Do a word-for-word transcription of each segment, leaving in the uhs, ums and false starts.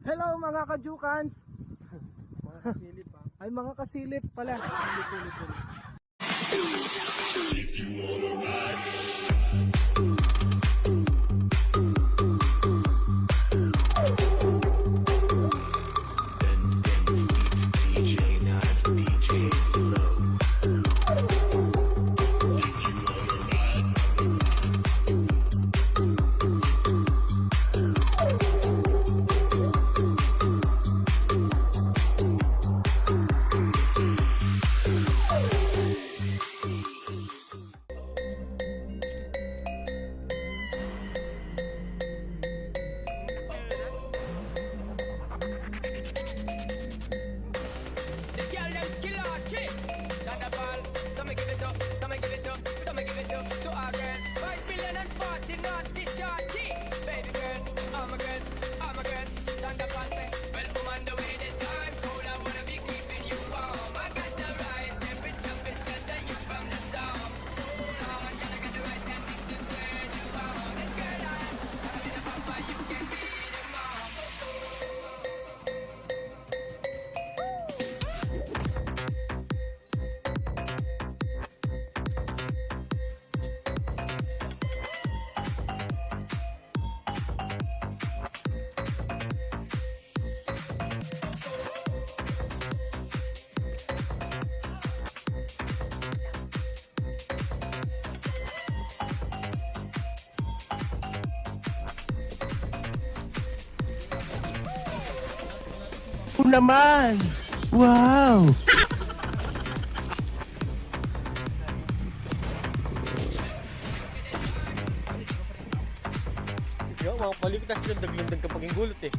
Hello, mga kajukans! Mga kasilip, ha? Ay, mga kasilip pala. Silip, silip, silip. The girl dem skill artist. Thunderball, come and give it up, come and give it up, come and give it up to our girls. Five million and forty naughty shorty. Baby girl, all my girls, all my girls. Thunderball say, well, I'm on the way this time. Cold, I wanna be keeping you warm. I got the right temperature, be shelter you from the storm. Hold on, gotta get the right temperature to turn you on. And girl, I, I don't need a papa, you can be the mom. O naman! Wow! Yo, mga palipitas yung dagdag kapag yung gulot eh.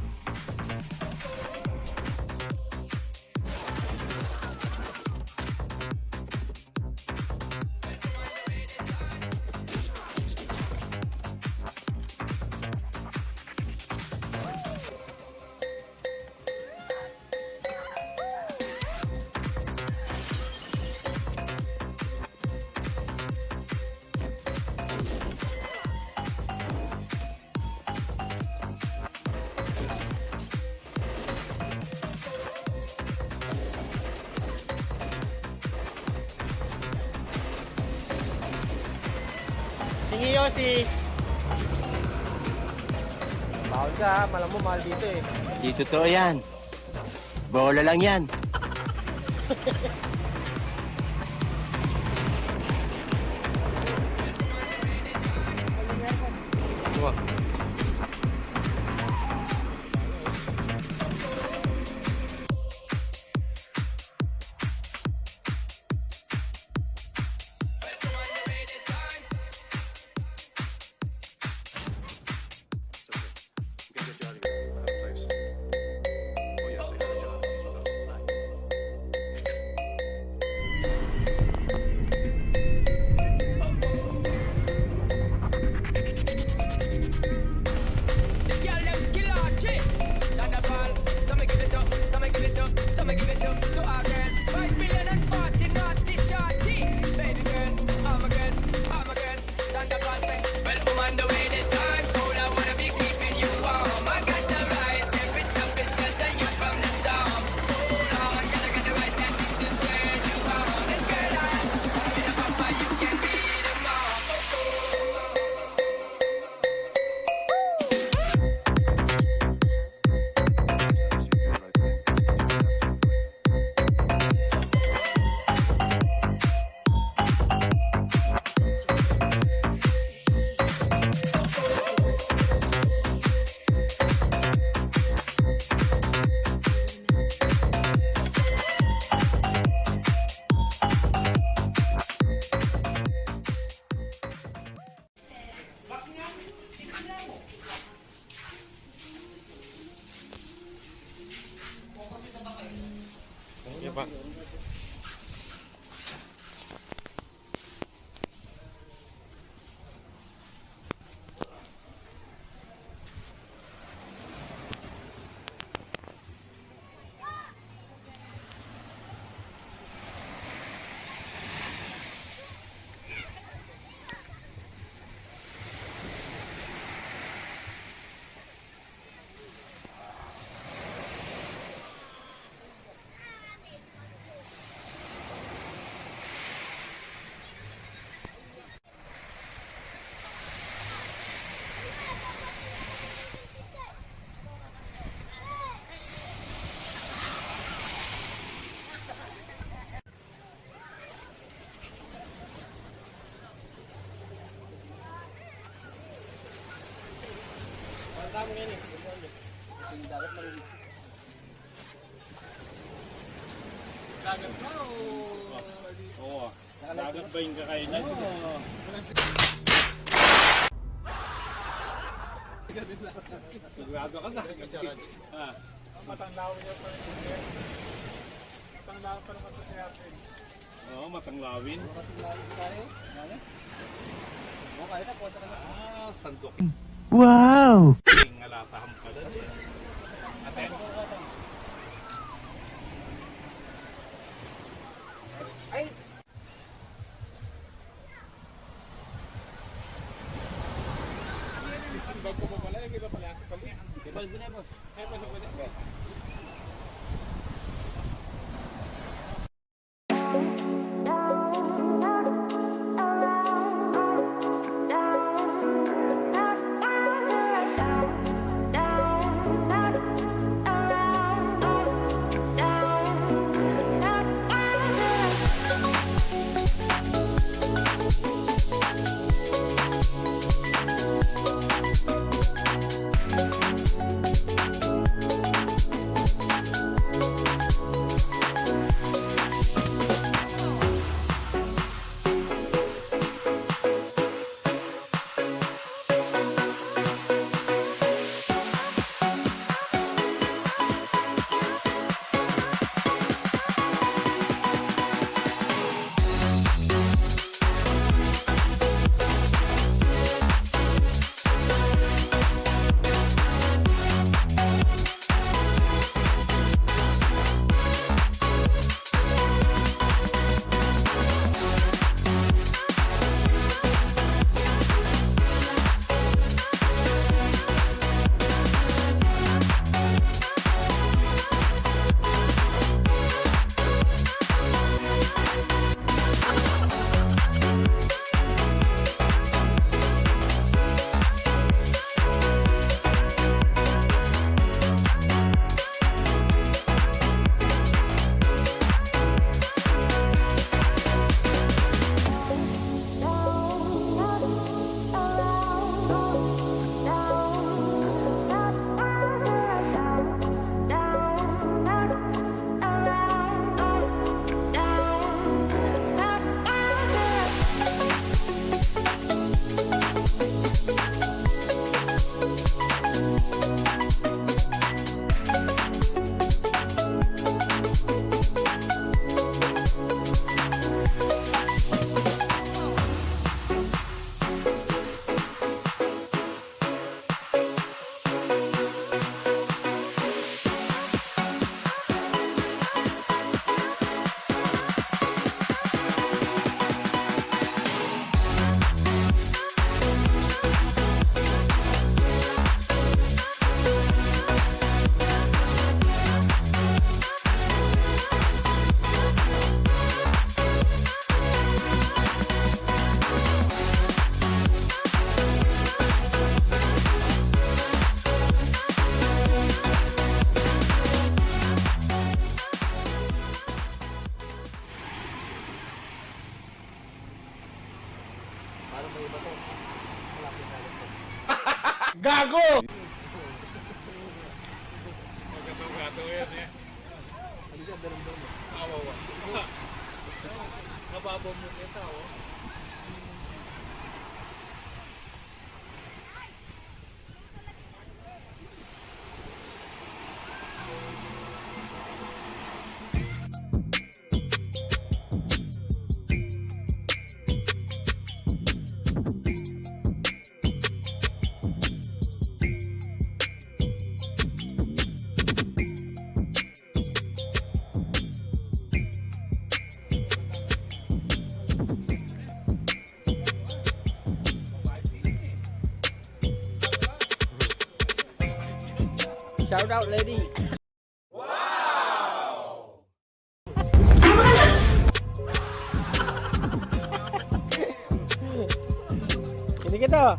Sige, Yossi. Bawal ka, ha? Alam mo, mahal dito, eh. Di totoo yan. Bola lang yan. It's okay. I'm gonna get you out of here. I have a place. Oh, yeah, say hi to John. Bye. The girl dem skill artist. Thunderball, come and give it up, come and give it up, come and give it up to our girls. Five million and forty naughty shorty. Baby girl, all my girls, all my girls. Thunderball say, well, I'm on the way this time. Cold, I wanna be keeping you warm. I got the right temperature to shelter you from the storm. Hold on, gotta get the right temperature to turn you on. And girl, I, I need a papa, you can be the mom. Iya, Pak. Dagat ba o? Oo. Dagat ba yung kakain na? Oo. Sigurado ka na. Ah. Matanglawin niya pa rin. Matanglawin pa naman sa siya. Oo, matanglawin. Matanglawin tayo. Ano? Okay na, punta ka na. Ah, sandok. Wow! Ngalatahan pala niya. Ate. Ay! Bag ko pa pala, yung iba pala. Bag ko na, boss. Ay, boss, boss. Parang may iba to. Malapit na lang to. Gago! Magkatong-gatong yan eh. Ano dyan? Daramdam mo. Awawa. Nababaw mo kita, oh. Shout out, lady. Ini kita.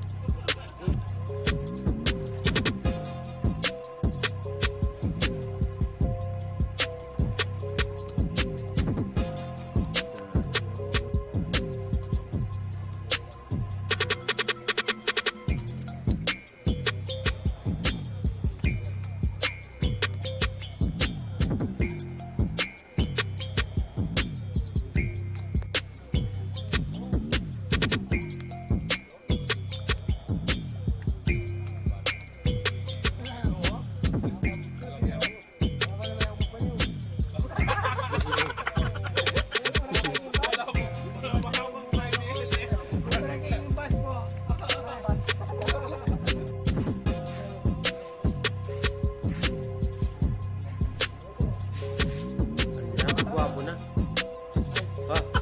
Muna. Ah.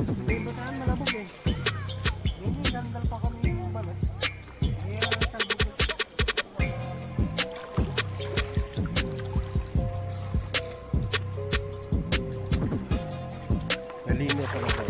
Hindi, bataan malabog eh. Hindi, tanggal pa kami yung balat. Eh, tanggal. Nalinya talaga.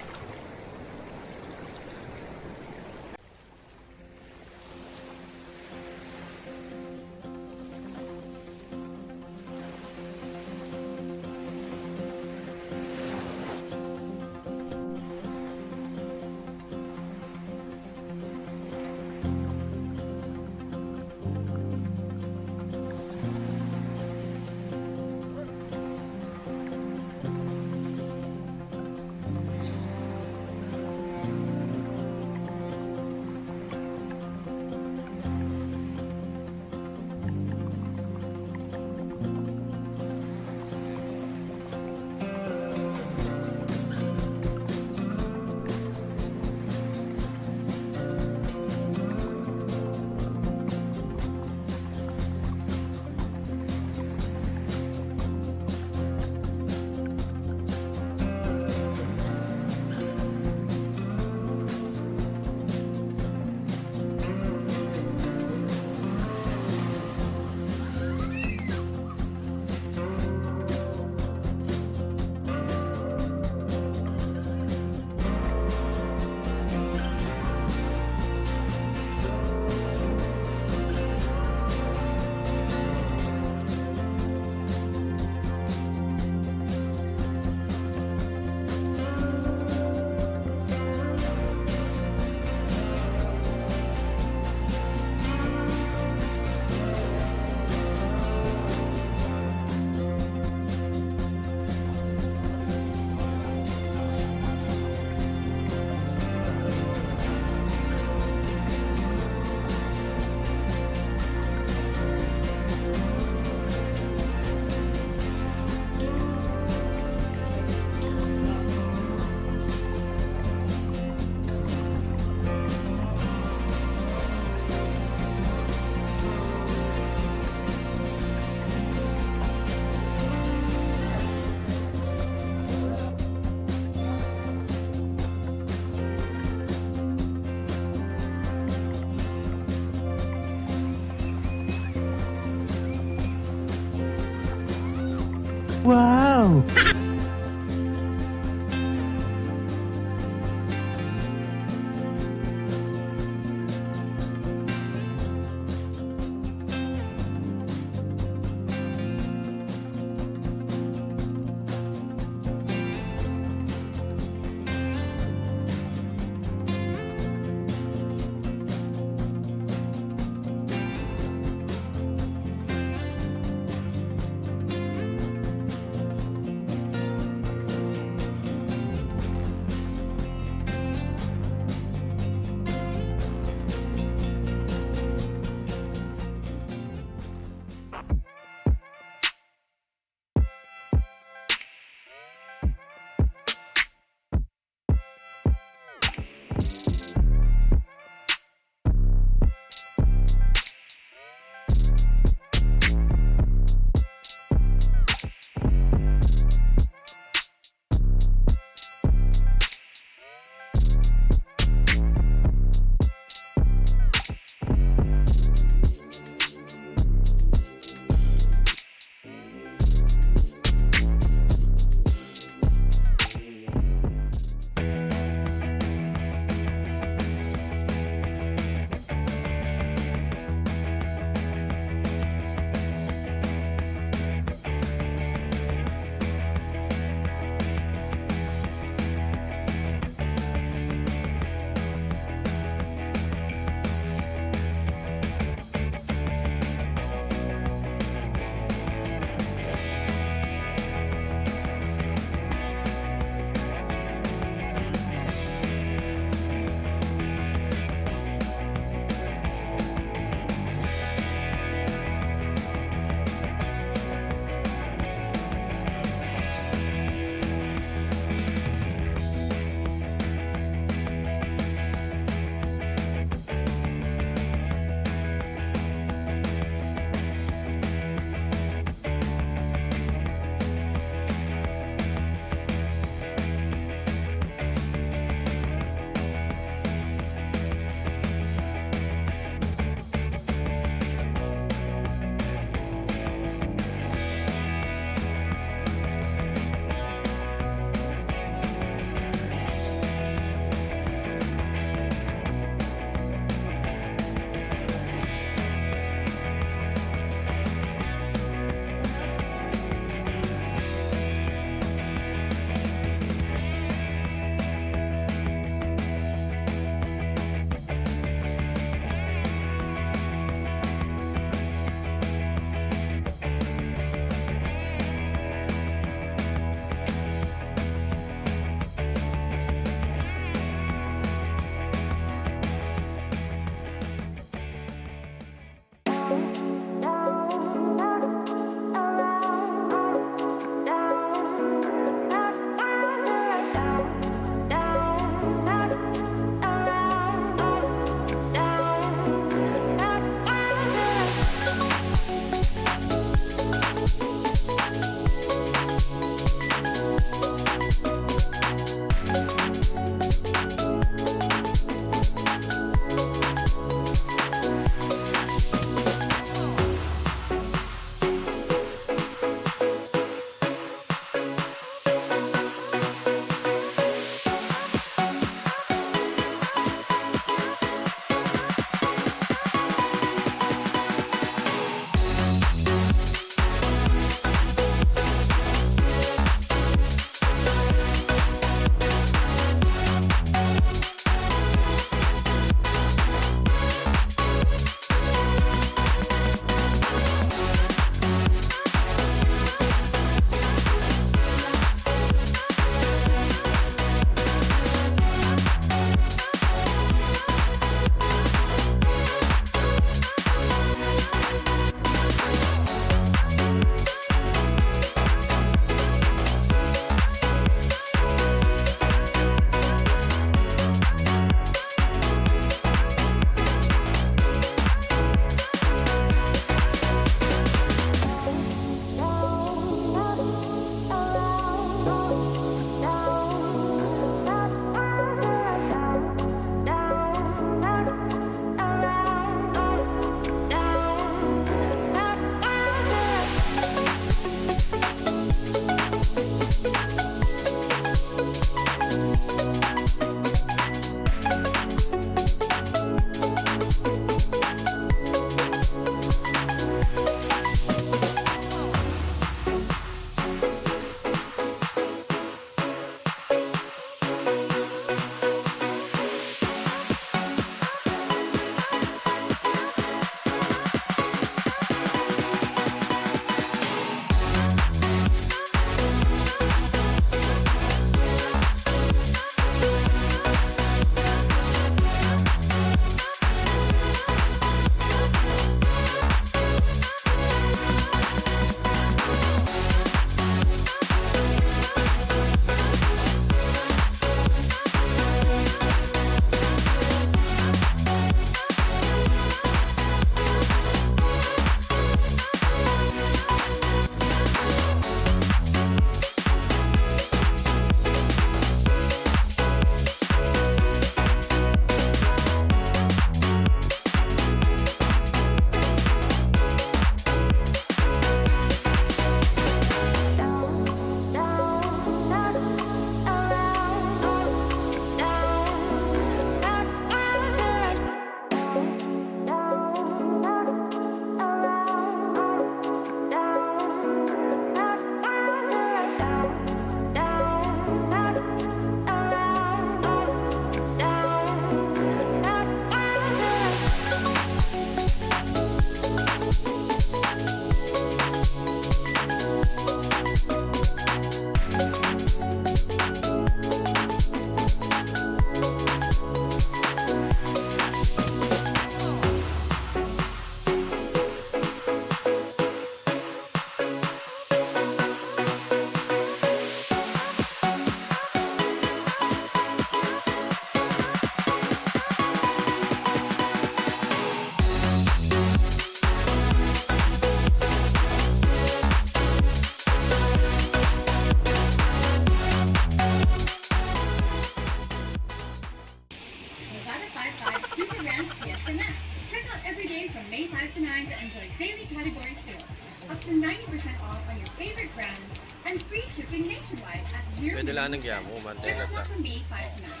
Connect. Check out every day from May five to nine to enjoy daily category sales. Up to ninety percent off on your favorite brands and free shipping nationwide at zero Pwede lang ng minimum spend. Gago! Check out from May five to nine.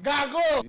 Gago!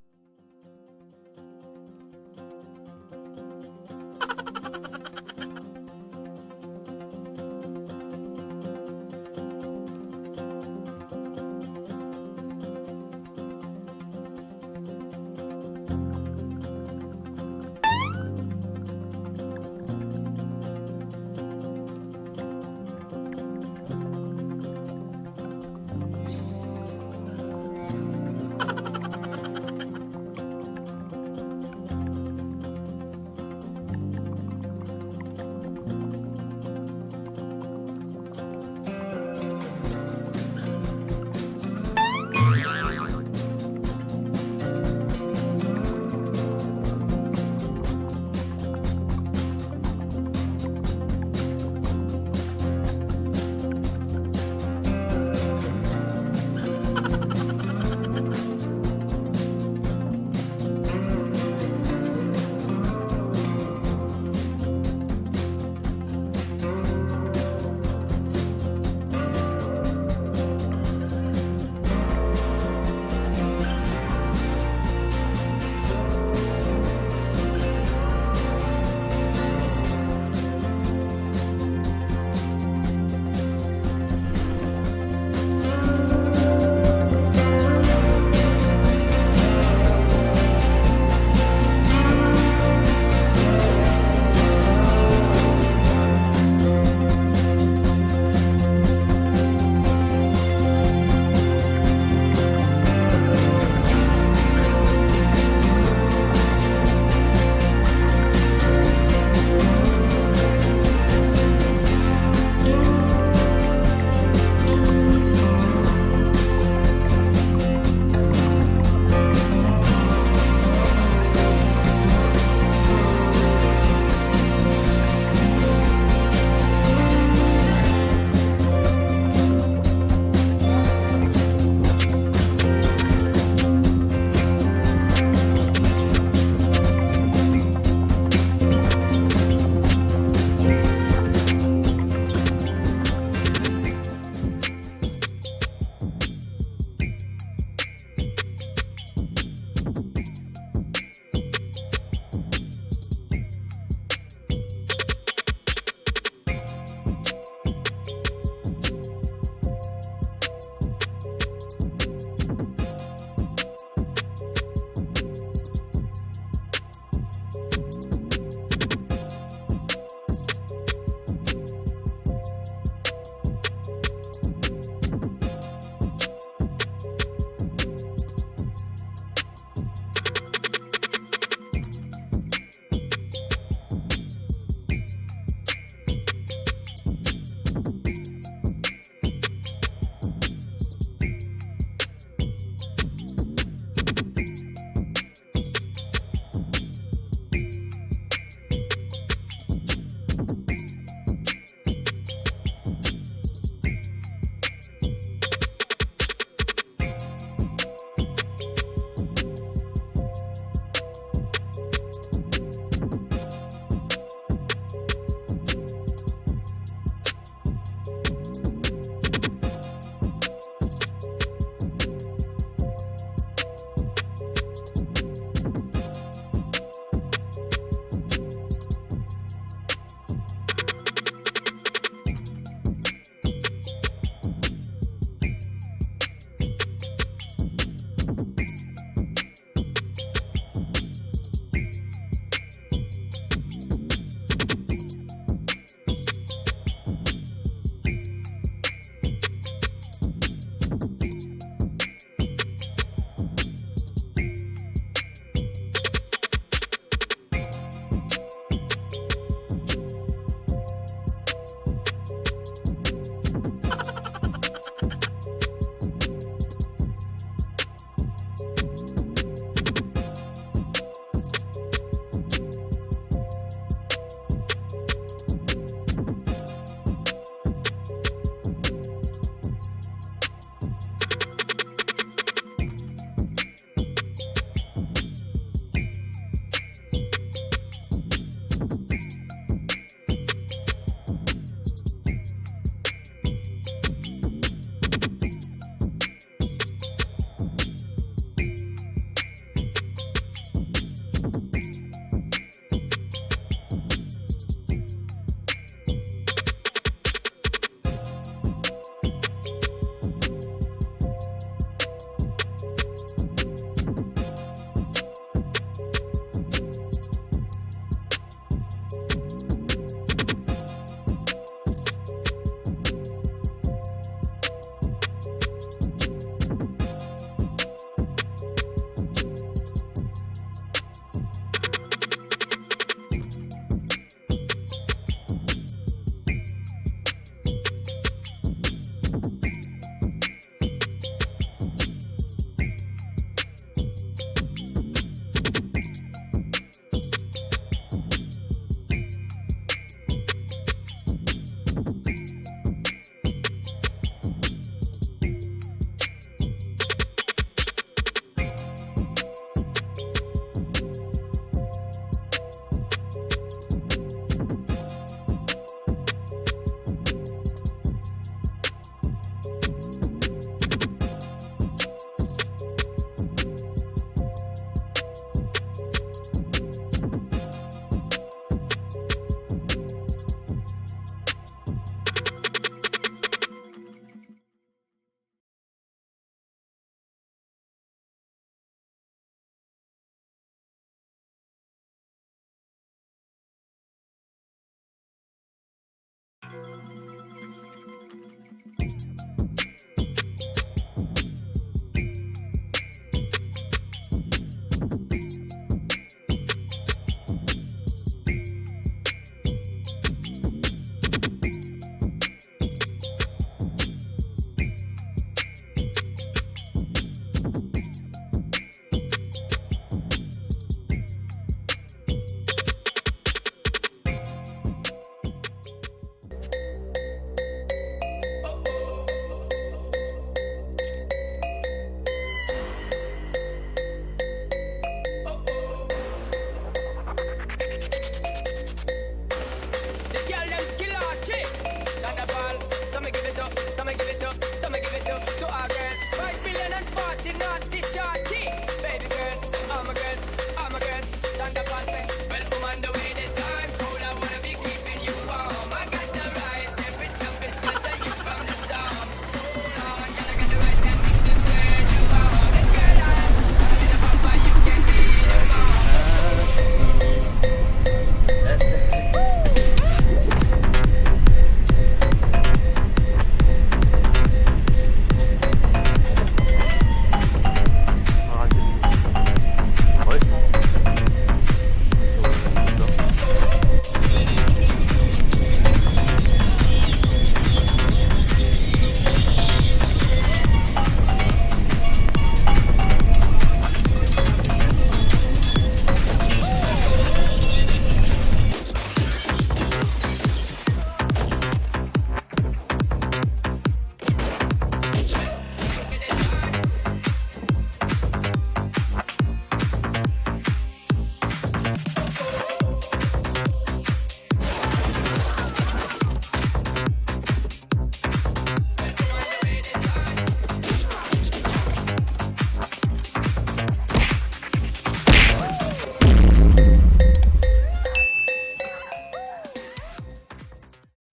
Shorty, baby girl, all my girls, all my girls, Thunder Pulse.